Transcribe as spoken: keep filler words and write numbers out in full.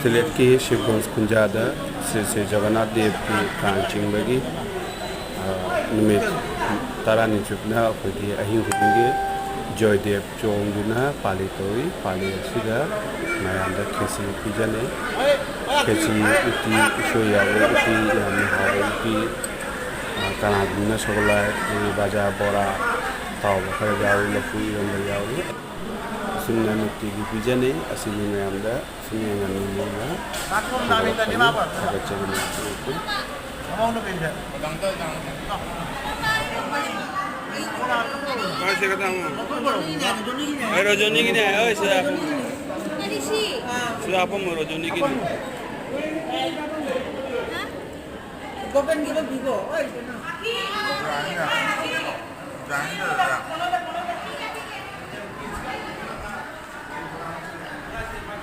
ꯁꯤꯂꯦꯠꯀꯤ ꯁꯤꯕꯒꯣꯟꯖ ꯈꯨꯟꯖꯥꯗ ꯁ꯭ꯔꯤ ꯁ꯭ꯔꯤ ꯖꯒꯟꯅꯥꯊ ꯗꯦꯕꯀꯤ ꯀꯥꯡ ꯆꯤꯡꯕꯒꯤ, ꯑ, ꯅꯨꯃꯤꯠ ꯇꯔꯥꯅꯤ ꯆꯨꯞꯅ ꯑꯩꯈꯣꯏꯒꯤ ꯑꯍꯤꯡ ꯈꯨꯗꯤꯡꯒꯤ ꯖꯣꯏꯗꯦꯕ ꯆꯣꯡꯗꯨꯅ ꯄꯥꯂꯤ ꯇꯧꯏ꯫ ꯄꯥꯂꯤ ꯑꯁꯤꯗ ꯃꯌꯥꯝꯗ ꯈꯦꯆꯤ ꯄꯤꯖꯅꯩ꯫ ꯈꯦꯆꯤ, ꯎꯇꯤ, ꯎꯁꯣꯏ ꯌꯥꯎꯕ ꯎꯇꯤ, ꯌꯥꯝꯅ ꯍꯥꯎꯕ ꯎꯇꯤ, ꯑ, ꯀꯅꯥꯒꯨꯝꯕꯅ ꯁꯒꯣꯜ ꯍꯋꯥꯏ, ꯕꯖꯥ, ꯕꯣꯔꯥ, ꯇꯥꯎꯕ ꯈꯔ ꯌꯥꯎꯏ, ꯂꯐꯨ ꯏꯔꯣꯟꯕ ꯌꯥꯎꯏ꯫ ꯑꯁꯨꯝꯅ ꯅꯨꯡꯇꯤꯒꯤ ꯄꯤꯖꯅꯩ꯫ ꯑꯁꯤꯅꯤ ꯃꯌꯥꯝꯗ ꯁꯤꯅꯤ ꯉꯥꯅꯨ ꯃꯣꯏꯅ ꯊꯥꯒꯠꯆꯔꯤ꯫ ꯀꯥꯏ ꯆꯠꯀꯗꯕꯅꯣ? ꯑꯩ ꯔꯣꯖꯣꯅꯤꯒꯤꯅꯦ ꯍꯥꯏ꯫ ꯑꯩ ꯁꯤꯗ ꯍꯥꯄꯝꯃꯣ꯫ ꯁꯤꯗ ꯍꯥꯄꯝꯃꯣ, ꯔꯣꯖꯣꯅꯤꯒꯤꯅꯤ꯫